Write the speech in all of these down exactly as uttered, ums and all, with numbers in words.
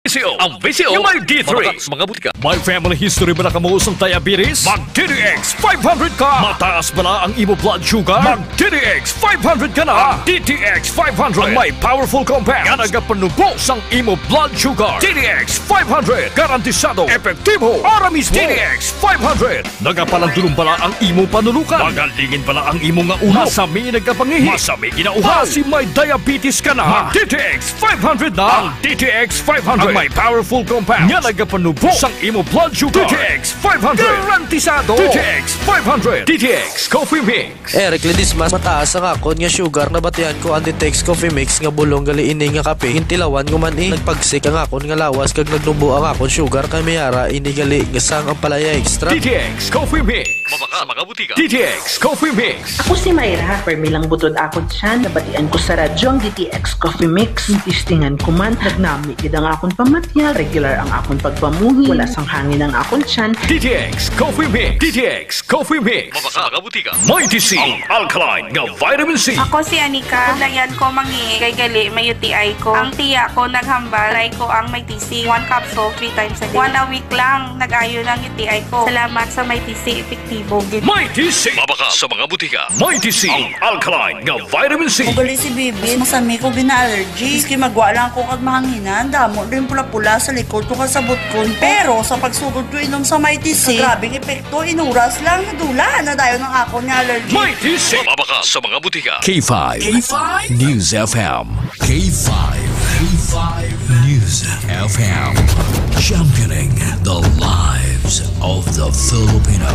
Bisyo. Ang bisyo nga may D three. Mabakas mga butika. May family history bala kamo sang diabetes? Mag D T X five hundred ka. Mataas bala ang imo blood sugar? Mag D T X five hundred ka na. Ang D T X five hundred ang may powerful compound nga nagapanubo sang imo blood sugar. D T X five hundred, garantisado, epektibo, ora mismo. D T X five hundred. Nagapalandulong bala ang imo panulukan? Magalingin bala ang imo nga ulo? Masami nagapangihi? Masami ginauhaw? Basi may diabetes ka na? Mag D T X five hundred na. Ang D T X five hundred ang may powerful compound nga nagapanubo sang imo blood sugar. D T X five hundred. Garantisado. D T X five hundred. D T X Coffee Mix. Eric Ledesma, mataas ang akon nga sugar. Nabatian ko ang D T X Coffee Mix nga bulong gali ini nga kape. Gintilawan ko man, eh. Nagpagsik ang akon nga lawas kag nagnubo ang akon sugar, kay may ara ini gali nga sang ampalaya extra. D T X Coffee Mix. Mabaka sa mga butika. D T X Coffee Mix. Ako si Myra. Permi lang butod akon tiyan. Nabatian ko sa radyo ang D T X Coffee Mix. Testingan ko man. Nagnami gid ang akon pamatyag. Regular ang akon pagpamuhi. Wala sang hangin ang akon tiyan. D T X Coffee Mix. D T X Coffee Mix. Mabaka sa mga butika. Mighty C, ang alkaline nga vitamin C. Ako si Anika. Kabudlayan ko mangihi kay gali may U T I ko. Ang tiya ko naghambal, try ko ang Mighty C. One capsule, three times a day. One a week lang, nag-ayo na ang U T I ko. Salamat sa Mighty C, epektibo gid. Mighty C. Mabaka sa mga butika. Mighty C, ang alkaline nga vitamin C. Ako gali si Bibi, masami ko gina-allergy. Maski magwa lang ako kag mahanginan, damo din pula-pula sa likod ko kag sa butkon ko. Pero sa pagsugod ko inom sa Mighty C, grabe ang epekto, inuras lang, nadula na dayon ang akon nga allergy. Mighty C. Mabaka sa mga butika. K five. K five. News F M. K five. K five. News F M. Championing the lives of the Filipino.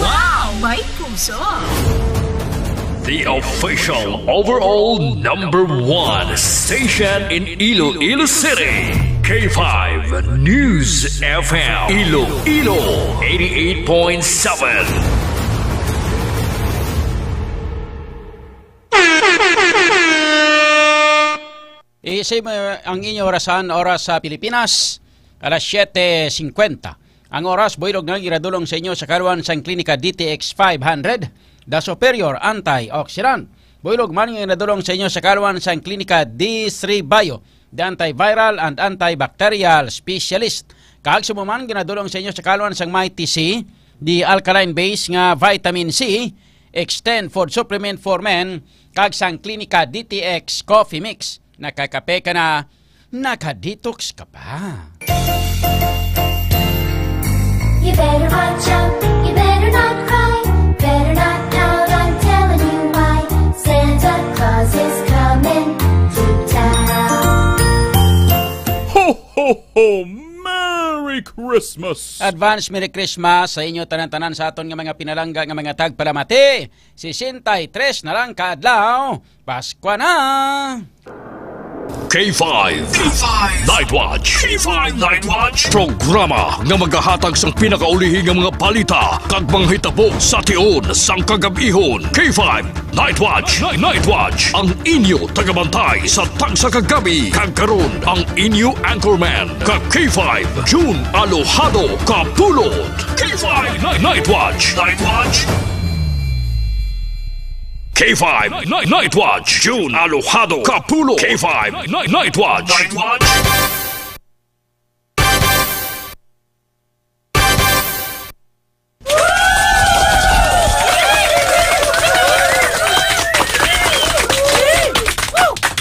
Wow! May puso! The official overall number one station in Iloilo City. K five News F M. Iloilo, eighty-eight point seven. Isip, eh, ang inyo orasan, oras sa Pilipinas, alas siete cincuenta. Ang oras, buylog na lang ginadulong sa inyo sa kaluan sang Klinika D T X five hundred, The Superior Antioxidant. Buylog man nga ginadulong sa inyo sa kaluan sang Klinika D three Bio, The Antiviral and Antibacterial Specialist. Kag sa man ginadulong sa inyo sa kaluan sang Mighty C, The Alkaline Base nga Vitamin C, Extend Food Supplement for Men, kag sang Klinika D T X Coffee Mix. Nakakape ka na, naka-detox ka pa. You better watch out, you better not cry, better not pout, I'm telling you why. Santa Claus is coming to town. Ho, ho, ho! Merry Christmas! Advance Merry Christmas sa inyo tanan-tanan, sa aton nga mga pinalangga nga mga tagpalamati. Sesenta y tres na lang ka adlaw, Paskwa na! K five. K five Night Watch. K five Night Watch. Programa nga magahatag sang pinakaulihi nga mga balita kag mga hitabo sa tion sang kagab-ihon. K five Night Watch. Night, Night Watch. Ang inyo tagabantay sa tagsa ka gabi. Kag karon, ang inyo anchorman, ka K five, June Alojado Kapulot. K five Night, Night Watch. Night Watch. K five Night, Night Watch, June Alojado Kapulot. K five Night, Night Watch. Night Watch.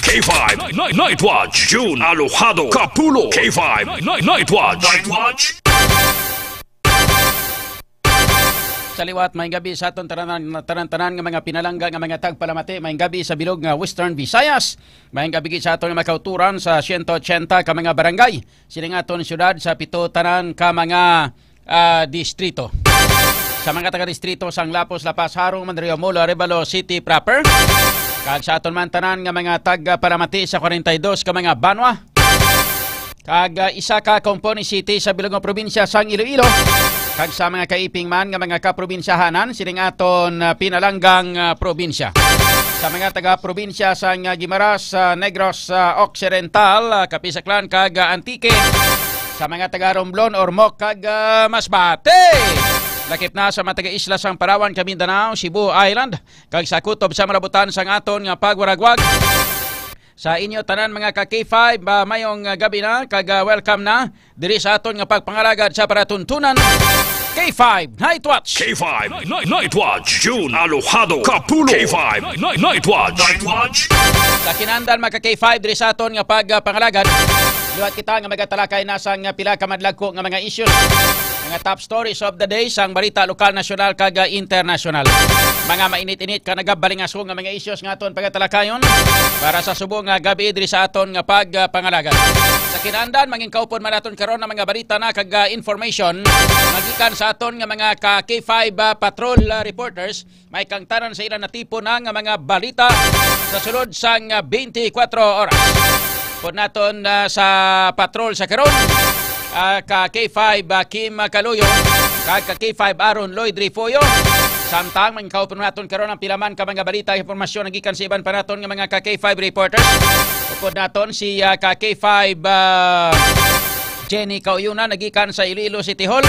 K five Night, Night Watch, June Alojado Kapulot. K five Night, Night Watch. Night Watch. Sa liwat, maayong gabi sa aton tanan-tanan nga mga pinalangga nga mga tagpalamati. Maayong gabi sa bilog nga Western Visayas. Maayong gabi gid sa aton nga mga kauturan sa siyento ochenta ka mga barangay sining aton siyudad, sa pito tanan ka mga, ah, distrito. Sa mga taga-distrito sang Lapuz, La Paz, Jaro, Mandaluyong, Molo, Arevalo City proper. Kag sa aton man tanan nga mga tagpalamati sa kwarenta y dos ka mga banwa. Kag, ah, isa ka Compones City sa bilog nga probinsya sang Iloilo. Kag sa mga kaiping man nga mga kaprobinsyahanan sining aton, ah, pinalanggang, ah, probinsya. Sa mga taga-probinsya sang, ah, Guimaras, ah, Negros, ah, Occidental, ah, Capiz, Aklan, kag, ah, Antique. Sa mga taga-Romblon, Ormoc, kag, ah, Masbate. Lakip na sa mga taga-isla sang Palawan, kag Mindanao, Cebu Island, kag sa kutob sa malabutan sang aton nga pagwaragwag. Sa inyo tanan, mga ka K five, ah, mayong, ah, gabi na, kag, ah, welcome na diri sa aton nga pagpangalagad sa palatuntunan, K five Night Watch. K five Night, Night Watch, June Alojado Kapulo. K five Night, Night Watch. Night Watch. Sa kinandan, mga ka K five, diri sa aton nga pagpangalagad, liwat kita nga magatalakay na sang pila ka madlagko nga mga issues, mga top stories of the day sang balita lokal, nasyonal, kag, ah, internasyonal. Mga mainit-init ka nagabalingaso nga mga issues nga aton pagatalakayon para sa subong nga gabi diri sa aton nga pagpangalagad. Sa kinandan, mangin kaupod man naton karon ang mga balita na kag, ah, information nga gikan sa aton nga mga ka K five, ah, patrol, ah, reporters. May kang tanan sa ilang natipon na nga mga balita sa sulod sang, ah, twenty-four oras. Upod naton, ah, sa patrol sa karon, ah, ka K five, ah, Kim Kaluyo, kag ka K five Aaron Lloyd Refollo. Samtang mangin kaupod naton karon ang pila man ka mga balita, impormasyon nga gikan sa iban pa naton nga mga ka K five reporters. Upod naton si, ah, ka K five, ah, Jenny Kauyunan, nagikan sa Iloilo City Hall,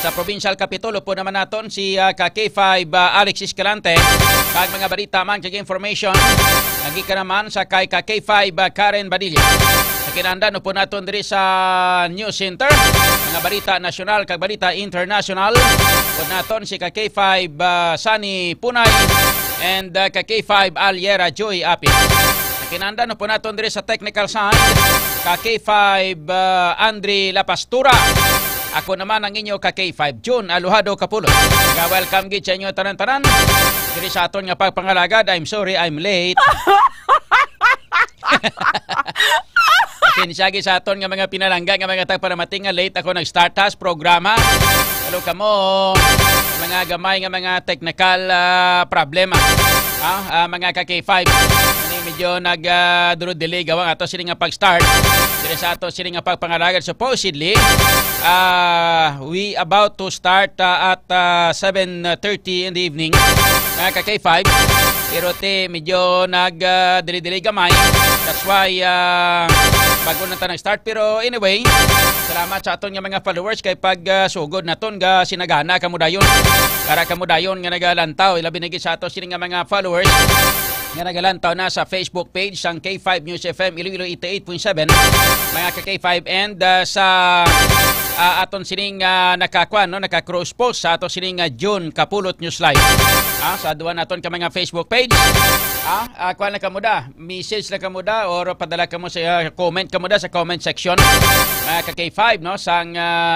sa Provincial Capitol. Upod naman naton si, ah, ka K five, ah, Alex Escalante. Kag mga balita man kag information, nagikan naman sa kay ka K five, ah, Karen Badilla. Sa kinandan, upod naton diri sa News Center, mga balita nasyonal kag balita internasyonal. Upod naton si ka K five, ah, Sunny Punay, and, ah, ka K five Aliera Joy Apil. Sa kinandan, upod naton diri sa technical side, ka K five, ah, Andre Lapastura. Ako naman ang inyo ka K five, June Alojado Kapulot. Nga welcome gid sa inyo tanan-tanan diri sa aton nga pagpangalagad. I'm sorry, I'm late. Pasensya gid sa aton nga mga pinalangga nga mga tagpalamati nga late ako nag-start ha sa programa. Hello kamo, mga gamay nga mga technical, ah, problema. Ah, ah, mga ka K five. Ani, medyo nag, ah, duro delay gawa nga ato sini nga pag-start. Diri sa ato sini nga pagpangalagad. Supposedly, ah, we about to start, ah, at, ah, seven thirty in the evening. Mga ka K five. Pero ti, medyo nag, ah, delay-delay gamay. That's why, ah, bago na ta nag-start. Pero anyway, salamat sa aton nga mga followers kay pag, ah, sugod naton ga sinagana kamo dayon. Para kamo dayon nga nagalantaw, ilabi na gid sa ato sini nga mga followers nga nagalantaw na sa Facebook page sang K five News F M Iloilo eighty-eight point seven, mga ka K five, and, ah, sa, ah, aton sining, ah, nakakuan, no, naka-cross post sa ato sining, ah, June Kapulot News Live. Ah, sa duwa naton ka mga Facebook page. Ah, ah, kuan lang kamo da, message lang kamo da, or padala kamo sa, ah, comment kamo da sa comment section. Mga ka K five, no, sang, ah,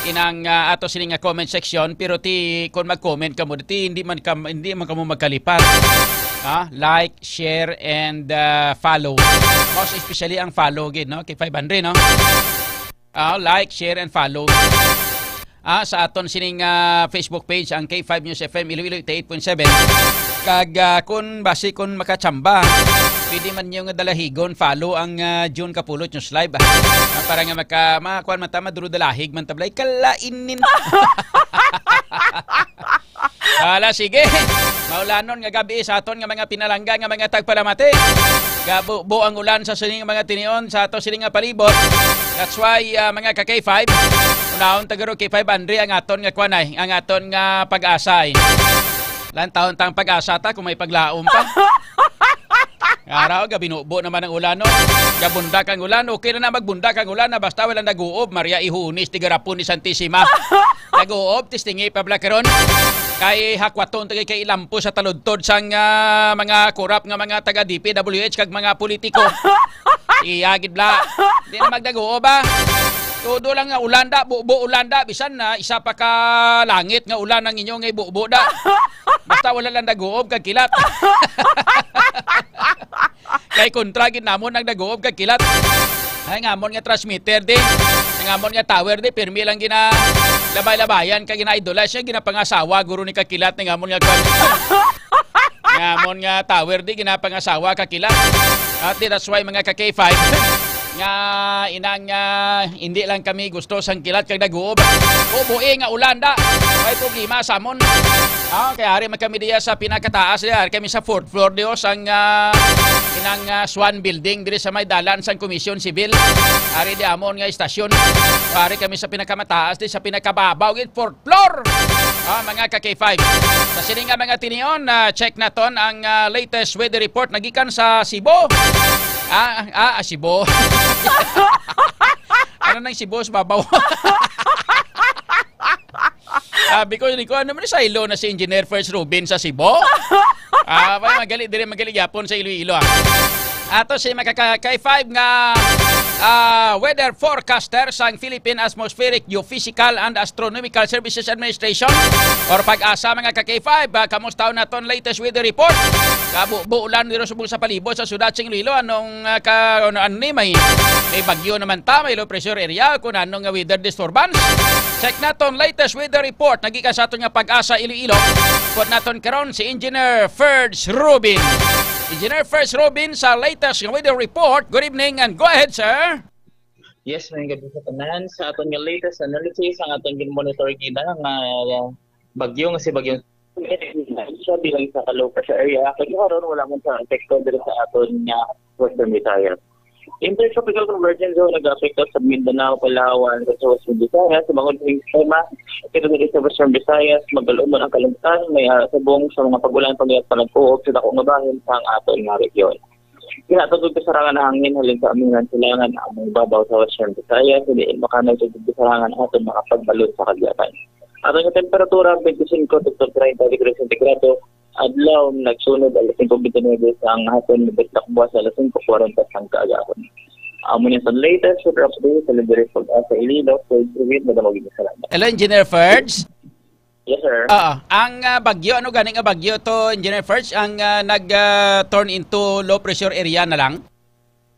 inang, ah, ato sining, ah, comment section, pero ti, kung mag-comment kamo, ti hindi man kam-, hindi man kamo magkalipat. Ah, like, share, and, ah, follow. Most especially ang follow gid, no? Kay five hundred, no? Ah, like, share, and follow. Ah, sa aton sining, ah, Facebook page, ang K five News F M Iloilo eighty-eight point seven. Kag, ah, kun basi kun makachamba, pwede man nyo nga dalahigon, follow ang, ah, June Kapulot News Live, ah. Ah, para nga maka-, makakuan man ta, maduro dalahig man ta, balay, kalainin. Ala, sige. Maulanon nga gabi sa aton nga mga pinalangga nga mga tagpalamati. Gabubo ang ulan sa sining mga tinion sa ato sining nga palibot. That's why, ah, mga ka K five, unahon ta garo K five Andre ang aton nga kwanay, ang aton nga pag-asa, eh. Lantawon tang pag-asa ta kung may paglaom pa. Araw, gabinubo naman ang ulan, no? Gabundak ang ulan, okay na na magbundak ang ulan na basta walang nag-uob, Maria Ihunis, tigarapon ni Santisima. Nag-uob, tistingi pa bala karon. Kay hakwaton tagay kay ilampo sa taludtod sang, ah, mga kurap nga mga taga D P W H kag mga politiko. Iya gid bala. Di na magdag-uob, ah. Todo lang nga ulan da, bubo ulan da, bisan na isa pa ka langit nga ulan ang inyo nga ibubo da. Basta wala lang daguob kag kilat. Kay kontra gid namon ang daguob kag kilat. Ay, ngamon nga transmitter di. Ngamon nga tower di, pirmi lang gina labay-labayan kag gina-idolize niya, ginapangasawa guro ni kakilat ni ngamon nga kwan. Ngamon nga tower di, ginapangasawa kakilat. At di, that's why, mga ka K five, nga inang, ah, hindi lang kami gusto sang kilat kag daguob. Bubuhi nga ulan da. May problema sa amon. Ah, kay ari man kami diya sa pinakataas diya. Ari kami sa fourth floor diyo sang, ah, inang, ah, Swan Building diri sa may dalan sang Komisyon Sibil. Ari di amon nga istasyon. Ari kami sa pinakamataas di sa pinakababaw gid, fourth floor. Ah, mga ka K five. Sa sini nga mga tinion, ah, check naton ang, ah, latest weather report nagikan sa Cebu. Ah, ah, ah, Cebu. Ano nang Cebu sa babaw? Ah, because di ko, ano man, saylo na si Engineer First Rubin sa Cebu. Ah, pa, magali diri, magali gyapon sa Iloilo, ah. Ato si mga ka K five nga, ah, weather forecaster sang Philippine Atmospheric, Geophysical and Astronomical Services Administration or PAGASA, mga ka K five. Ah, kamusta naton latest weather report? Kabubulan diri subong sa palibot sa syudad sing Iloilo. Anong, ah, ka, ano, ano ni, may, may bagyo naman ta, may low pressure area, kung ano nga weather disturbance. Check naton latest weather report. Nagikan sa aton nga PAGASA Iloilo. Put naton karon si Engineer Ferds Rubin. Engineer Ferds Rubin sa latest nga weather report. Good evening and go ahead, sir. Yes, may gabi sa tanan. Sa aton nga latest analysis, ang aton gin-monitor gina nga bagyo nga si Bagyong siya bilang sa low pressure area. Kaya karon wala man sa epekto dito sa aton nga Western Visayas. Intertropical convergence zone nag-apekto sa Mindanao, Palawan, sa Western Visayas, sa mga uling sistema, pero dito sa Western Visayas, magalumon ang kalungtan, may ah, subong sa mga pag-ulan, pag panagkuob sa dako nga bahin sa aton nga rehiyon. Ginatugod kasarangan ang hangin halin sa aminan silangan ang mga babaw sa Western Visayas, hindi makanay sa kasarangan aton makapagbalod sa kagyakan. Aton nga temperatura, twenty-five to thirty degrees centigrado, adlaw, nagsunod alas singko bente nuebe sa ang hapon, nagdakbo sa alas singko kwarenta sang kaagahon. Amo ni sa latest weather update sa Liberis Pag-asa Iloilo, Floyd Ruiz, madamog salamat. Hello, Engineer Ferds. Yes, sir. Oo. Ang, ah, bagyo, ano gani nga bagyo to, Engineer Ferds, ang, ah, nag, ah, turn into low pressure area na lang?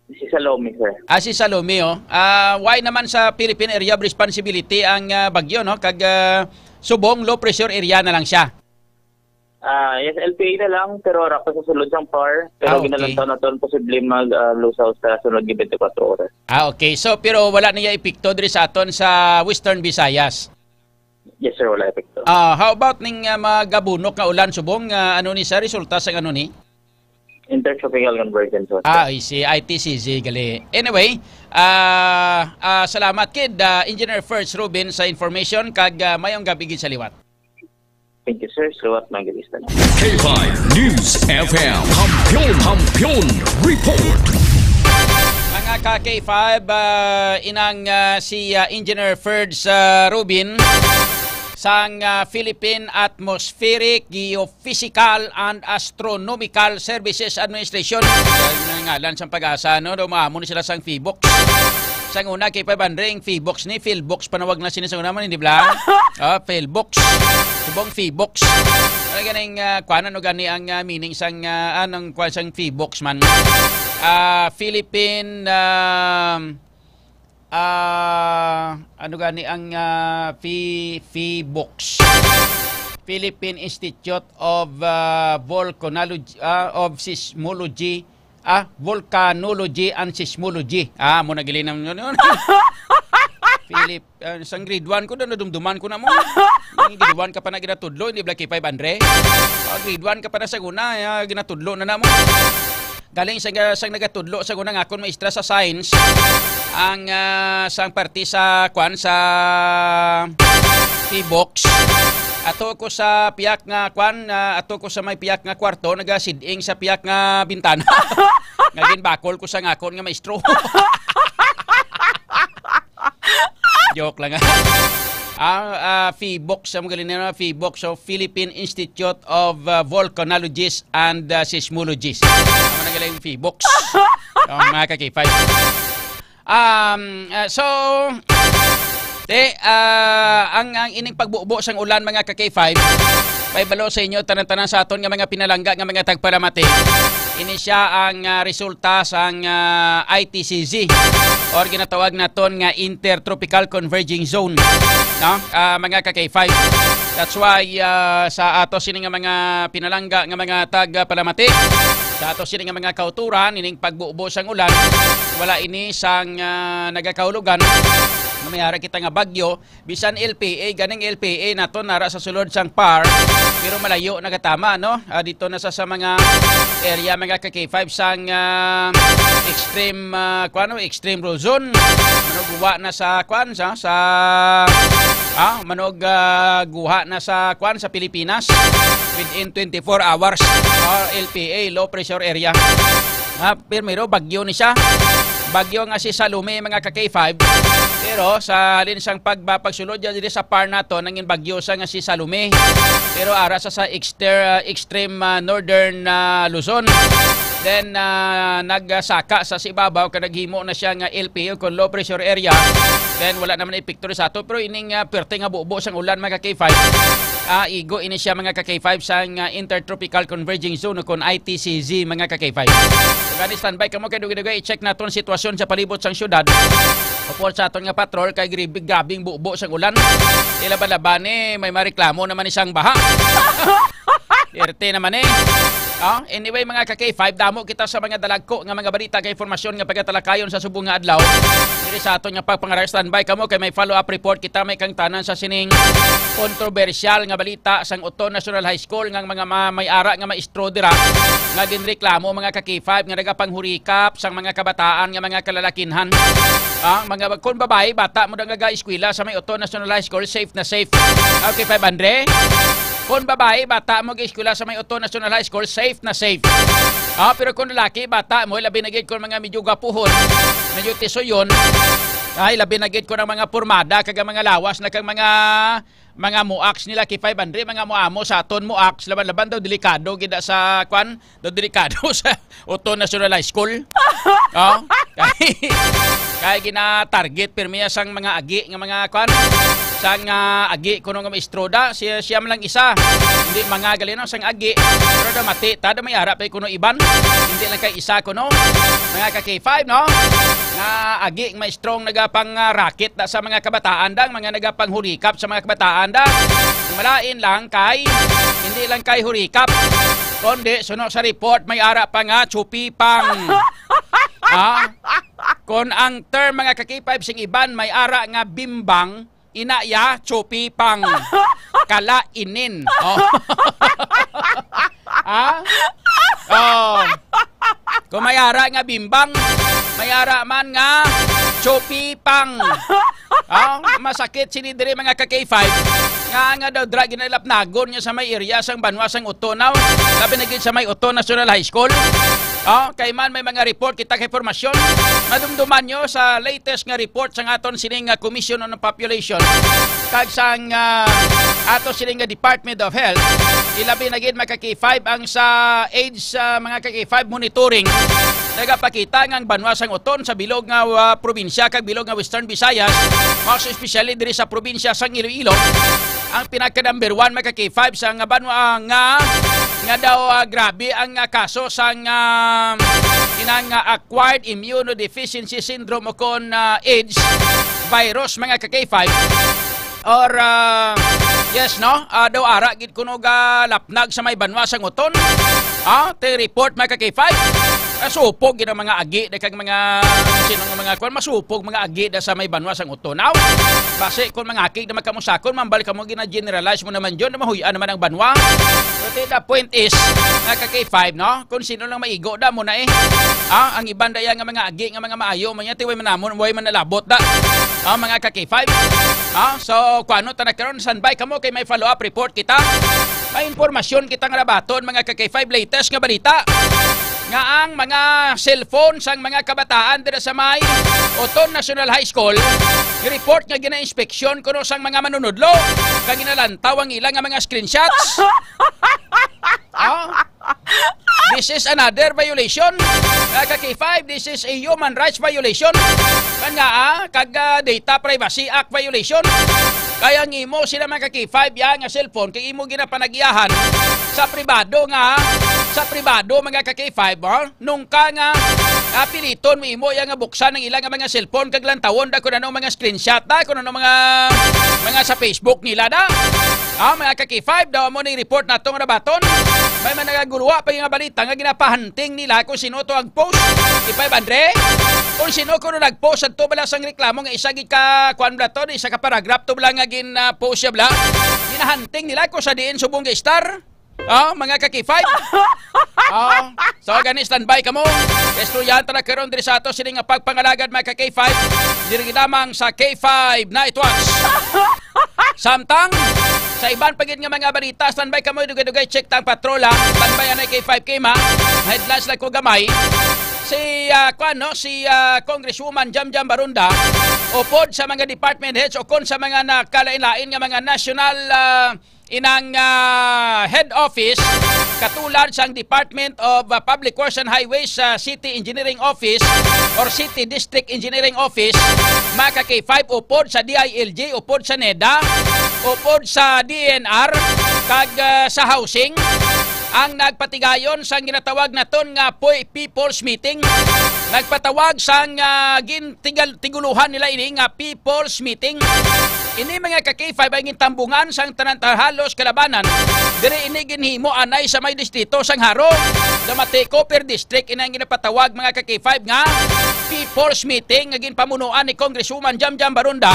Si Salome, sir. Ah, si Salome, oh. Ah, why naman sa Philippine Area of Responsibility ang, ah, bagyo, no? Kag, ah, subong low pressure area na lang siya? Ah, yes, L P A na lang, pero wala pa sa sulod sang par. Pero Ah, okay. ginalantaw na to ang posible mag, ah, lusaw sa sunod nga twenty-four oras. Ah, okay. So, pero wala niya epekto diri sa aton sa Western Visayas? Yes, sir, wala epekto. Ah, how about ning, ah, magabunok nga ulan subong, ah, ano ni sa resulta sa ano ni? Intertropical convergence, sir. Ah, I see. I T C Z gali. Anyway, ah, ah, salamat kid, ah, Engineer First Rubin sa information kag, ah, mayong gabi gid sa liwat. Thank you, sir. Salamat, mga gabi sa tanan. K five News F M. Kampiyon, Kampiyon Report. Mga ka K five, ah, inang, ah, si, ah, Engineer Ferds, ah, Rubin sang, ah, Philippine Atmospheric, Geophysical and Astronomical Services Administration. Ang ngalan sang PAGASA, no? Daw maamo ni sila sang PHIVOLCS. Sang una, kay Pabandring, PHIVOLCS ni, PhilBox, panawag na sini sa una man, hindi bala? Ah, PhilBox. Subong PHIVOLCS. Ano ganing, ah, kuan, ano gani ang, ah, meaning sang, ah, anong kuan sang PHIVOLCS man? Ah, Philippine, um, ah, ano gani ang, ah, Phi-, PHIVOLCS? Philippine Institute of, ah, Volcanology, ah, of Seismology, ah, Volcanology and Seismology. Ah, mo na gili na mo. Philip, ah, sang grade one ko na, nadumduman ko na mo. Ang grade one ka pa na ginatudlo, hindi bala K five, Andre? Ah, grade one ka pa na sa una, ah, ginatudlo na na mo. Galing sa, sang nagatudlo sa una nga akon maestra sa science, ang, ah, sang parte sa, kwan, sa PHIVOLCS. Ato ko sa piyak nga, kwan, ah, ato ko sa may piyak nga kwarto, nagasiding sa piyak nga bintana. Nga ginbakol ko sa ngakon nga maestro. Joke lang, ah. Ang, ah, PHIVOLCS, ang galing na PHIVOLCS, so Philippine Institute of, ah, Volcanologists and, ah, Seismologists. Ang galing PHIVOLCS. Ang mga ka-K five. Um, ah, so, te, ah, ang, ang ining pagbubo sang ulan, mga ka-K five, pahibalo sa inyo, tanan-tanan sa aton nga mga pinalangga nga mga tagpalamati. Ini siya ang, ah, resulta sang, ah, I T C Z or ginatawag naton nga Intertropical Converging Zone, no? Ah, mga ka-K five. That's why, ah, sa ato sini nga mga pinalangga nga mga tagpalamati, sa ato sini nga mga kauturan, ining pagbubo sang ulan, wala ini sang, ah, nagakahulugan nga may ara kita nga bagyo, bisan L P A, ganing L P A nato nara sa sulod sang par, pero malayo nagatama, no? Ah, dito na sa, sa mga area, mga ka-K five, sang, ah, extreme, ah, kuan, no? Extreme zone. Ano, guwa na sa, kuan, sa, sa, Ah, manog, ah, guha na sa, kwan, sa Pilipinas within twenty-four hours. Ah, L P A, low pressure area. Ah, primero, bagyo ni siya. Bagyo nga si Salome, mga ka-K five. Pero sa halin sang pagba-, pagsulod dyan diri sa par nato, nangin bagyo sa nga si Salome. Pero ara sa, sa exter-, ah, extreme, ah, northern, ah, Luzon. Then, ah, nagsaka sa sibabaw, kag naghimo na siya nga L P O, kon low pressure area. Then, wala naman epekto sa ato. Pero ining, ah, perte nga bubo sang ulan, mga ka-K five, ah, igo ini siya, mga ka-K five, sang, ah, Intertropical Converging Zone, kon I T C Z, mga ka-K five. So, gani, standby kamo kay dugay-dugay i-check naton sitwasyon sa palibot sang syudad. Upod sa aton nga patrol kay grib-, grabing bubo sang ulan. Ilaban-laban ni may mareklamo naman isang baha. Perte naman eh. Ah, anyway, mga ka-K five, damo kita sa mga dalagko nga mga balita kag impormasyon nga pagatalakayon sa subong nga adlaw. Diri sa aton nga pagpangaral, standby kamo kay may follow-up report kita, may kangtanan sa sining kontrobersyal nga balita sang Oton National High School nga mga ma-, may ara nga maestro dira nga ginreklamo, mga ka-K five, nga nagapanghurikap sang mga kabataan nga mga kalalakinhan. Ah, mga, kung babae, bata mo nga ga-eskwela sa may Oton National High School, safe na safe. Okay, five hundred? Kung babae, bata mo ga-eskwela sa may Oton National High School, safe na safe. Ah, pero kung lalaki, bata mo, labi na gid kung mga medyo gwapuhon, medyo tisuyon, ay, labi na gid kung ang mga pormada, kag ang mga lawas na kag mga, mga muaks nila, K five hundred, mga muamo sa aton muaks, laban-laban daw delikado gid sa, kwan, daw delikado sa Oton National High School. Oh, kay, kay gina-target pirmi sang mga agi nga mga kwan, sang, ah, agi kuno nga maestro da, siya, siya man lang isa. Hindi mga galino sang agi, pero da mati ta, da may ara pa kuno iban. Hindi lang kay isa kuno. Mga ka-K five, no? Nga agi nga maestro ang nagapang, ah, racket da sa mga kabataan da, mga nagapanghurikap sa mga kabataan da. Malain lang kay, hindi lang kay hurikap, kundi suno sa report, may ara pa nga chupipang. Ha? Kon ang term, mga ka-K five, sing iban, may ara nga bimbang, ina ya, chupipang. Kalainin. Oh. Ha? Oh. Kung may ara nga bimbang, may ara man nga chupipang. Oh, masakit sini diri, mga ka-K five. Nga, nga daw dra ginalapnagon niya sa may area sang banwa sang Oton, no? Labi na gid sa may Oton National High School. Oh, kay man may mga report kita kay impormasyon. Madumduman nyo sa latest nga report sang aton sining nga Commission on Population kag sang, ah, ato sining nga Department of Health. Ilabi na gid, mga ka-K five, ang sa AIDS, ah, mga ka-K five monitoring. Nagapakita nga ang banwa sang Oton sa bilog nga, ah, probinsya kag bilog nga Western Visayas, mas especially diri sa probinsya sang Iloilo, ang pinaka number one, mga ka-K five, sa nga banwa nga, nga daw, ah, grabe ang, ah, kaso sang, ah, inang, ah, acquired immunodeficiency syndrome o kon, ah, AIDS virus, mga ka-K five. Or, ah, yes, no? Ah, daw ara gid kuno ga lapnag sa may banwa sang Oton. Ah, te report, mga ka-K five. Masupog gid ang mga agi, da kag mga, sino nga mga kwan, masupog mga agi da sa may banwa sang Oton. Aw, basi kung mga akig na magkamusakon, mambal kamo, gina-generalize mo naman yun, na mahuy-an naman ang banwa. But the point is, mga ka-K five, no? Kung sino lang maigo, da mo na eh. Ah, ang iban daya nga mga agi, nga mga maayo, man yan, tiway manamon, way man nalabot, da. Ah, mga ka-K five. Ah, so, kung ano, tanag karon, standby kamo, kay may follow-up report kita. May impormasyon kita nga nabaton, mga ka-K five, latest nga balita nga ang mga cellphone sang mga kabataan dira sa may Oton National High School, report nga gina-inspeksyon kuno sang mga manunudlo, kag ginalantaw ang ila nga mga screenshots. Ah? This is another violation. Mga ka-K five, this is a human rights violation. Kan nga, ah, kag, ah, Data Privacy Act violation. Kaya ang imo sila, mga ka-K five, ya nga cellphone, kay imo ginapanagiyahan sa pribado nga, sa pribado, mga ka-K five, ah, nung ka nga, ah, piliton mo imo ya nga buksan ang ila nga mga cellphone kag lantawon da kung ano mga screenshot da, kung ano mga, mga sa Facebook nila da. Ah, mga ka-K five, daw mo ning report nato nga nabaton. May man nagaguluwa pa nga balita nga ginapahanting nila kung sino to ang post. K five, Andre? Kung sino kuno nag-post adto bala sang reklamo nga isa gid ka, kuan bala to, isa ka paragraph to bala nga gin, ah, post siya bala. Ginahanting nila kung sa diin subong ga-star. Oh, mga ka-K five. Oh, so gani, standby kamo. Istoryahan ta na karon diri sa ato sini nga pagpangalagad, mga ka-K five. Diri gid lamang sa K five Night Watch. Samtang sa iban pa gid nga mga balita, standby kamo, dugay-dugay, check ta ang patrol, ha. Standby anay K five K, ma. Headlines lang ko gamay. Si, ah, kwan, no? Si, ah, Congresswoman Jamjam Barunda, upod sa mga department heads o kon sa mga nakalain-lain nga mga national, ah, inang, ah, head office, katulad sang Department of, ah, Public Works and Highways, ah, City Engineering Office or City District Engineering Office, mga ka-K five, upod sa D I L G, upod sa neda, upod sa D E N R, kag, ah, sa housing, ang nagpatigayon sang ginatawag naton nga poy-, people's meeting. Nagpatawag sang, ah, gin-, tigal-, tiguluhan nila ini nga people's meeting. Ini, mga ka-K five, ang gintambungan sang tanan, ta-, halos kalabanan. Diri ini ginhimo anay sa may distrito sang Jaro, Damatico per district. Ini ang ginapatawag, mga ka-K five, nga people's meeting nga ginpamunuan ni Congresswoman Jamjam Barunda.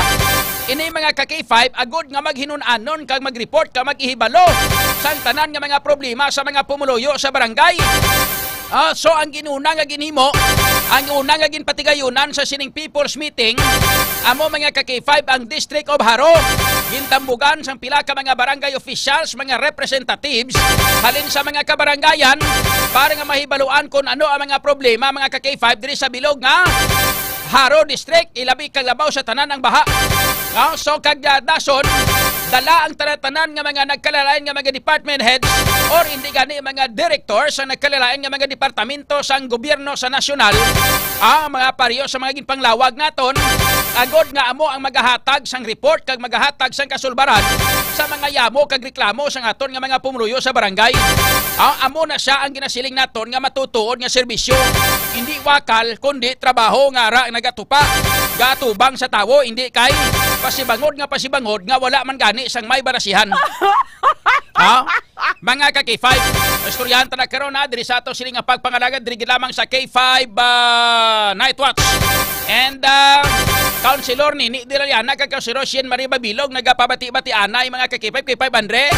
Ini, mga ka-K five, agod nga maghinun-anon kag mag-report kag mag-ihibalo sang tanan nga mga problema sa mga pumuluyo sa barangay. Ah, so ang ginuna nga ginhimo, ang una nga ginpatigayunan sa sining people's meeting, amo, mga ka-K five, ang District of Jaro. Gintambugan sang pila ka mga barangay officials, mga representatives halin sa mga kabarangayan para nga mahibaluan kung ano ang mga problema, mga ka-K five, diri sa bilog nga Jaro District, ilabi kag labaw sa tanan ang baha. No? So, kag, ah, dason, dala ang tanan-tanan nga mga nagkalalain nga mga department heads or hindi gani mga director sa nagkalalain nga mga departamento sang gobyerno sa nasyonal, ang mga pariyo sa mga ginpanglawag naton, agod nga amo ang magahatag sang report kag magahatag sang kasulbaran sa mga yamo kag reklamo sang aton nga mga pumuluyo sa barangay. Ah, amo na sia ang ginasiling naton nga matutuod nga serbisyo. Hindi wakal, kundi trabaho nga ara nagatupa, gatubang sa tawo, hindi kay pasibangod nga pasibangod nga wala man gani sang may barasihan. Ha? Mga ka-K five, istoryahan ta na karon, ha, diri sa ato sini nga pagpangalagad, diri gid lamang sa K five, ah, Night Watch. And, ah, Councilor Nini Diraliana kag Councilor Sheen Marie Babilog nagapabati-bati anay, mga ka-K five, K five Andre.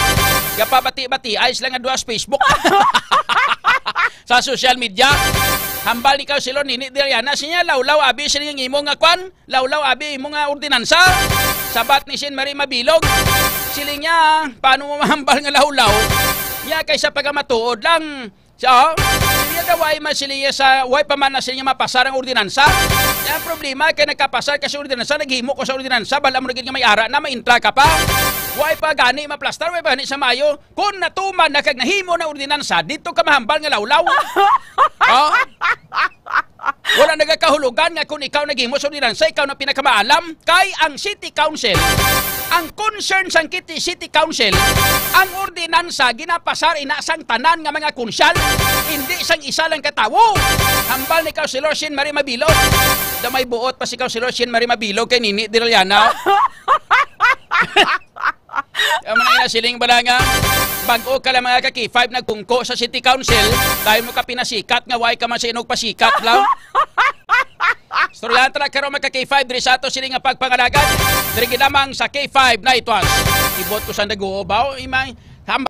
Gapabati-bati ay sila nga duha sa Facebook. Sa social media. Hambal ni Councilor Nini Diraliana, siya, "Lawlaw, abi, sila nga imo nga kwan." Lawlaw, abi, imo nga ordinansa. Sabat ni Sheen Marie Mabilog. Siling niya, "Paano mo mahambal nga lawlaw? Niya kaysa pagamatuod lang." So, siling niya daw, "Way man," siling niya, "sa, way pa man na siling niya mapasar ang ordinansa." Niya ang problema kay nagkapasar kasi ordinansa, naghimo ko sa ordinansa, bala mo na gid nga may ara na, may intra ka pa. Way pa gani maplastar, way pa gani sa maayo. Kung natuman na kag nahimo na ordinansa, dito ka mahambal nga lawlaw. Oh? Wala nagakahulugan nga kung ikaw naghimo sa ordinansa, ikaw na pinakamaalam. Kay ang City Council, ang concern sang City, City Council, ang ordinansa ginapasar ina sang tanan nga mga kunsyal, hindi sang isa lang ka tawo. Hambal ni Councilor Sheen Marie Mabilog. Da may buot pa si Councilor Sheen Marie Mabilog kay Nini Diraliana. Amo na ina siling bala nga, bag-o ka lang, mga ka-K five, nagpungko sa City Council, dahil mo ka pinasikat nga way ka man sa inog pasikat lang. Storyahan ta na karon, mga ka-K five, diri sa ato sini nga pagpangalagad. Diri gid lamang sa K five Night Watch. Ibot ko sa naguo ba, o imay?